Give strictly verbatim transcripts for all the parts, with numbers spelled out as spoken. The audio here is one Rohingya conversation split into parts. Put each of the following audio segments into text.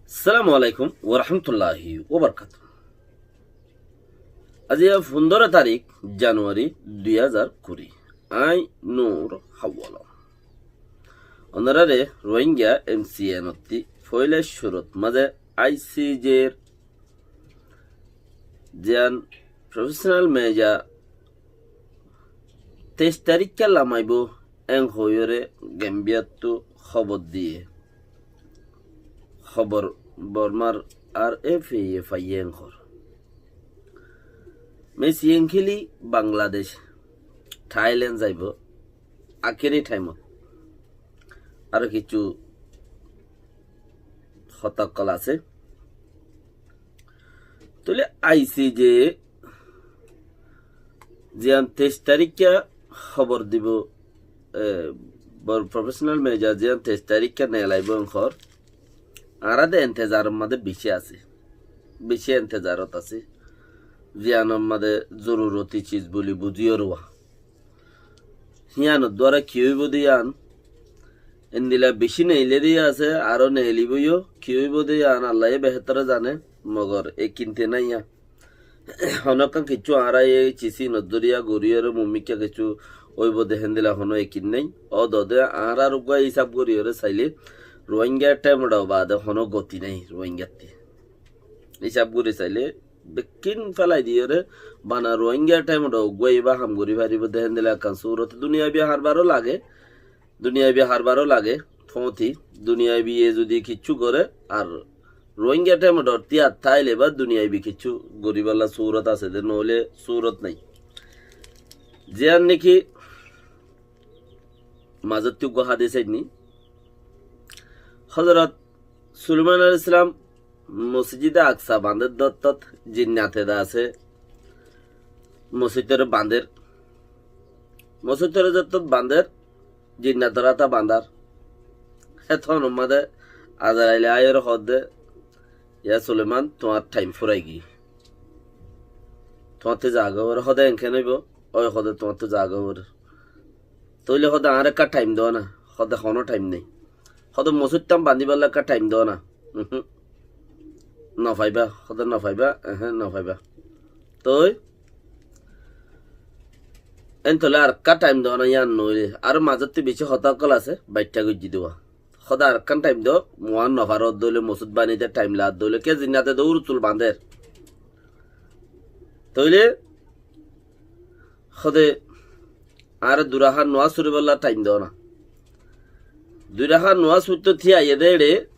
Assalamu alaikum warahmatulláhi wabarakátuhu. Aijja fundóro tarík januwari dui házar kuri. Añí Nur Hawala. Onoráre Rohingya M C N ottú foóila cúrut mazé I C J r ziyán professional meja teic taríkka lamaibóu, en hoiyóre Gambia ttu hóbor diyé. Hóbor Bormar R F A ye faiyé en hoór. Mes Yengkili Bangladec, Thailand zaibóu, akéri thaimot. Aró kissú hotá ókkol asé. Tóile I C J ziyán teic taríkka hóbor dibóu, e, bor professional meja ziyán teic taríkka neelaibóu en hoór. Añára de entezaror mazé bicí así, bicí entezarot así. Ziyánor mazé zoruroti ciz buli buzíyoré. Híyanor duara ki óibou de yían, endila bicí neelé de asé, aró neelibóu yó, ki óibou de yían Allaye behétore zane, mogor ekin te nái yían. Honókkán kissú añára e cisí nodóriya goríyoré mumikká kissú óibou de héndila honó ekin nái. Ódode añárar uggúa hísab goríyoré sailé Rohingya thaimot baade honó goti nái Rohingyattú. Hísab gorí sailé bekkín félai diyoré bana Rohingya thaimot uggúa ibá ham gorí faribóu de héndila ekkán surot. Duniyaibi harbaró lage, duniyaibi harbaró lage, foóñti, duniyaibiye zudi kissú goré, ar Rohingya thaimot tiyat táile ba duniyaibi kissú goríbolla surot asé de, noóile surot nái. Ziyán néki mazóttu uggúa hádis ainní, Hozorot Sulaiman aláihis salam Mosjide Aksa bañder dóttot jinnate de asé, mosjidoré bañder. Mosjidoré dóttot bañder, jinnator áta bañdar. Hétton ummade Azraile aiyóre hoódde, "Ya Sulaiman, tuáñr thaim fúrai giyói. Tuáñttú zaga óre." Hoóde, "Enkén óibou?" Ói hoóde, "Tuáñttú zaga óre." Tóile hoóde, "Añáre ekká thaim doóna." Hoóde, "Honó thaim nái." Hoóde, "Mosjidtán bañdíbolla ekká thaim doóna." "Uhú. Nofaibá." Hoóde, "Nofaibá?" "Ehé, nofaibá." Tói? Éntolla ar ekká thaim doóna yían noóile, aró mazóttu bicí hotá ókkol asé, baiththá goijjí dé. Hoóde, "Ar ekkán thaim do, muán nofaró dóile, mosjid bañdíte thaim laá dóile, ke jinnate de úrusul bañder." Tóile hoóde, "Añáre durakát nuwás foribolla thaim doóna." Durakát nuwás foittóu tíaiyé dé éçe,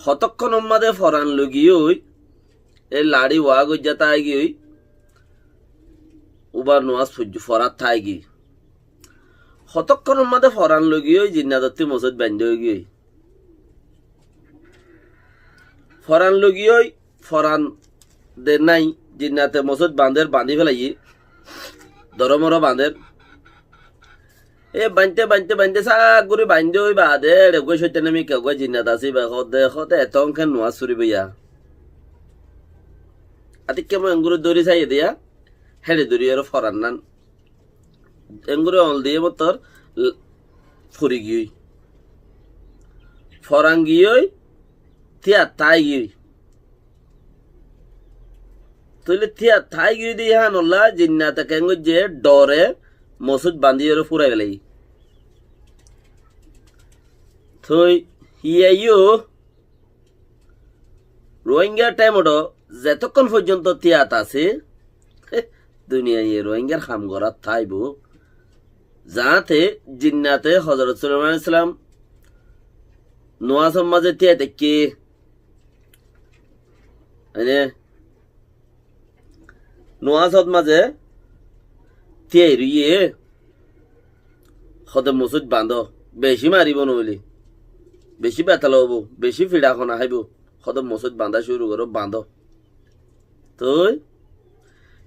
hotókkonor mazé foran logiyói, e laçí wak óijja táigiyói, ubar nuwás foijjó, forát táigiyói. Hotókkonor mazé foran logiyói, jinnatottú mosjid bañdí óigiyói. Foran logiyói, foran de nái, jinnate mosjid bañder, bañdí félaiyé, doromoró bañder. E bañdte, bañdte, bañdte, sak gorí bañdí ói baade, éçe uggúa cóitane mikká uggúa jinnat asé, íba hoódde, hoóde, "Eto enkén nuwás foribóu yá?" Atikká mui enggúri dóri saiyé dé yá, héçe dóri aró forannán enggúri oñl diyé mottor l-, fori giyói. Foran giyói, tíyat táigiyói. Tóile tíyat táigiyói de yíanolla jinnate keéngoijjé dhore mosjid bañdíyoré fúrai félaiye. Tói híyaiyó Rohingya thaimot zetókkon foijjonto tíyat asé, duniyaiye Rohingyar ham gorát táibou. Zaáñte jinnate Hozorot Sulaiman aláihis salam nuwásor mazé tíyai táikke, ene, nuwásot mazé tíyai roiyé, hoóde mosjid bañdó, bicí maribóu noóile, bicí betala óibou, bicí fiça hona háibou, hoóde mosjid bañdá cúru goró, bañdó. Tói,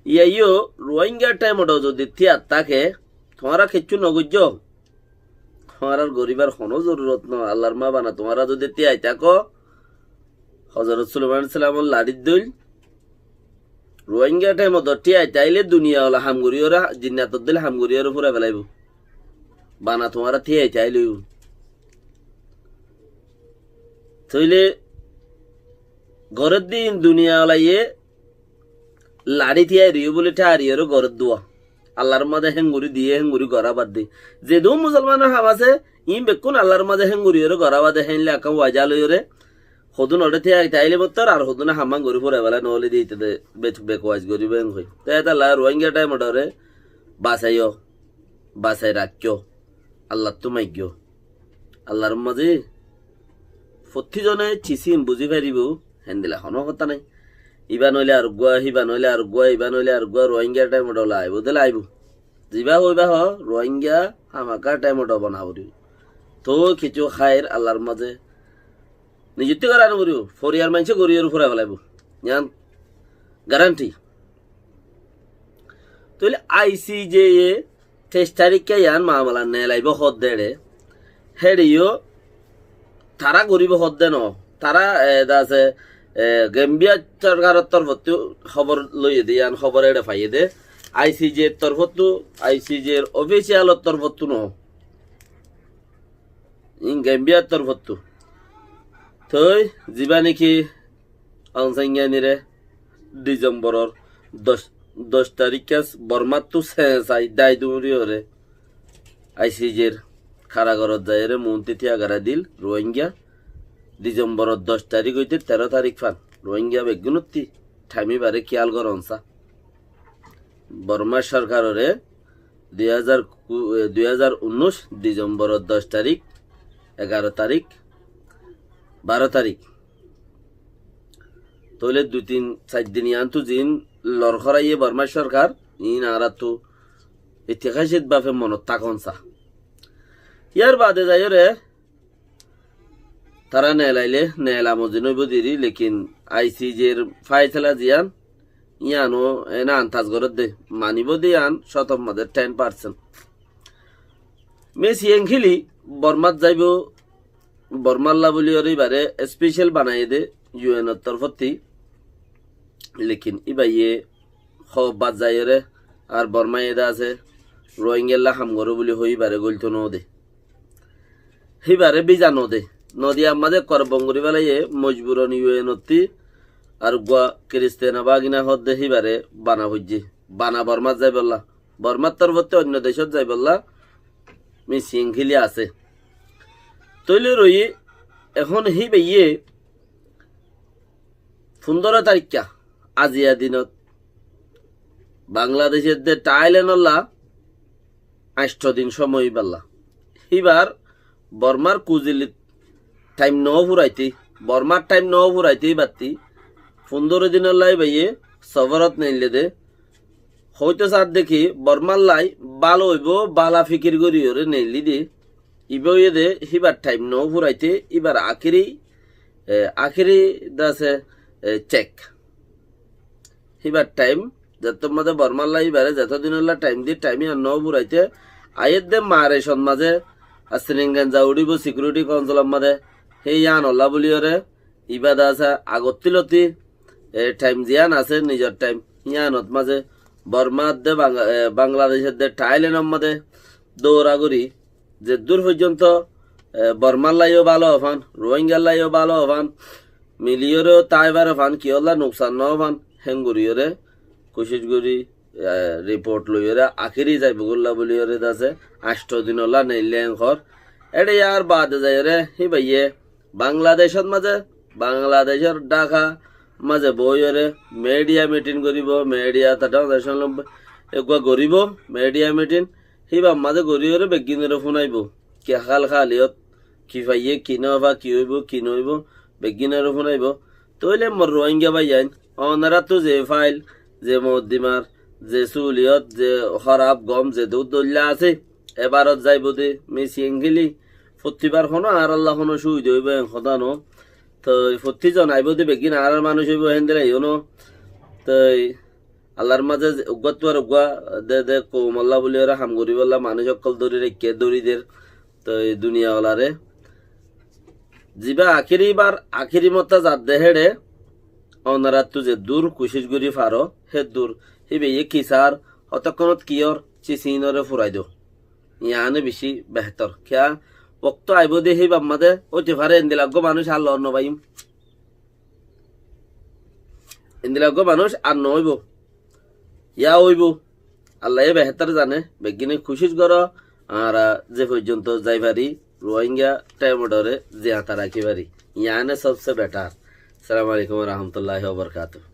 yíaiyó Rohingya thaimot zodi tíyat táke, tuáñra kiccú nogoijjó, tuáñrar goríbar honó zorurot no, Allar ma bana, tuáñra zodi tíyai táko, Hozorot Sulaiman aláihis salamor laçír dóil, Rohingya thaimot tíyai táile duniya ola ham goríyoré, jinnator dóil ham goríyoré fúrai felaibóu. Bana tuáñra tíyai táile óibou. Tóile Gorédde iín duniyalaye laçí tíairiyó bóli tháariyóre gorédduwa. Allar mazé héngorí diyé, héngorí gorá badde. Zedún musolmanor ham asé, iín bekkún Allar mazé héngoriyóre gorá badde, héinle ekkán waja loiyóre. Hodún oçé tíai táile mottor, ar hodúne hamán gorí furaibála noóile de ite de bet-, bekwas goríbo héng hoi. Te étalla Ruáinga thaim oçóre basaiyó, basai raikkó, Allattú maiggó. Allar mazé fottí zone cisín buzí faribó, héndilla honó hotá nái. Ibá noóile areggúa, híba noóile areggúa, ibá noóile areggúa, Ruáinga thaim oçóla aibó de laibo. Zibá hoibá hoó, Ruáinga hámaká thaim oçó bana foribó. Toóu kessú háir Allar mazé nijuttí gorá noforibó, foriyar maincé goríyoré furai felaibó. Yián garanti. Tóile I C J ye teic taríkka yián mamala neelaibó hoódde eçé, héçeyó tará goríbou hoódde noó. Tará, e, de asé, e, Gambia sorkaror torfottú hóbor loiyé dé, yián hóbor eçé faiyé dé. I C J r torfottú, I C J r official or torfottú noó. Iín Gambia r torfottú. Toi zibá néki Aung San Suu Kyi re Dicemboror doc, doc taríkka Bormáttu señsai dái duñriyóre I C J r karagorot zaiyóre muúnti tíagarai dil Ruáinga. Dicemboror doc tarík óite teró tarík fán Ruáinga beggúnottí thaim íbaré kiyál goron sá. Bormá sorkaroré dui házar ku-, e, dui házar unnúic Dicemboror doc tarík, egaró tarík, baró tarík. Tóile dui tin sair din yiánttu ziín lorhoráiye Bormá sorkar, iín añáráttu itihásik bafe monot tákon sá. Yárbaade zaiyóre tará neelailé neela mozin óibou deri, lekin I C J r fáisela ziyán, yíano ená antas gorédde, manibóu de yián cótor mazé ten percent. Miss Yanghee Lee Bormát zaibóu, Bormálla bóliyoré íbaré special banaiyé dé U N or torfótti, lekin íbaye hoóbbat zaiyóre ar Bormáye de asé Ruáingalla ham goró bóli hoói íbaré góilto noó de. Híbaré biza node. Nodiyar mazé ekkore bon gorí félaiye, mojburon U N ottí ar uggúa Kiristena bágina hoódde híbaré bana foijjé. Bana Bormát zaibolla. Bormár torfóttu oinno decót zaibolla Miss Yanghee Lee asé. Tóile roiyé, ehón híbaye fundóro taríkka, aziya dinot, Bangladecór de Tháilenolla añctho din cómoi íballa. Híbar Bormár kuzilit thaim noó furaité, Bormár thaim noó furaité íbattí fundóro dinolla íbaye sofórot neillé dé. Hoóito saádde ki, Bormállai bála óibou, bála fikir goríyoré neillí dé. Ibá óiye dé híbar thaim noó furaité, íbar akéri, e, akéri de asé, e, cek. Híbar thaim, zettót mazé Bormálla íbaré zetó dinolla thaim di, thaim yían noó furaité, aiyédde Marecot mazé, Asringenza uçíbou Security Councilor mazé, hé yíanolla bóliyoré, ibá de asé agottí loti, e, thaim ziyán asé, nizor thaim, yíanot mazé Bormá edde Bang-, e, Bangladec edde Tháilenor mazé dóura gorí, zeddúr foijjonto, e, Bormállai yó bála ófan, Ruáingallai yó bála ófan, miliyóre táibar ófan, kiyólla nuksan noó ófan, héngoríyoré kucíc gorí, e, riport loiyóre akéri zaibogólla bóliyoré de asé, añctho dinolla neillé héng hoór. Éçe yárbaade zaiyóre híbaye Bangladecót mazé, Bangladecór Dháka mazé boóiyoré media mitin goríbou, media ta dháka eggúa goríbou, media mitin, híbar mazé goríyoré beggínoré fúnaibou. Ki hál haliyot, ki faiyé, ki nófa, ki óibou, ki nóibou, beggínoré fúnaibou. Tóile mor Ruáinga báiyain, onoráttu ze fail, ze moddimar, ze súliyot, ze hóraf gom, ze duk dóilla asé, ebarot zaibou dé, Miss Yanghee Lee, fottí bar honó añárálla honó cúbida óibou en hotá noó. Toi fottí zon aibóu dé beggín añárár manúic óibou héndilla yó noó. Toi Allar mazé uggúattu ar uggúa de, de koumolla bóliyoré ham goríbolla manúic ókkol dóri raikké, dóri der. Toi duniya olaré zibá akéri bar, akéri motta zadde héçe, onoráttu zeddúr kucíc gorí faró, héddúr. Híbaye ki saár, hotókkonot ki ór, cisínoré furai do. Yiáne bicí behétor. Kiyá, wokto aibóu dé híbar mazé óite faré endilla eggúa manúic ar loot nofaiyúm. Endilla uggwá manúic ar no óibo. Yá óibo. Allaye behétor zane, beggúne kucíc goró, añára ze foijjonto zai fari, Ruáingga thaimoré ziyata rakí fari. Yiáne sobse betar. Assalamu alaikum wa rahmatullahi wa barakatuhu.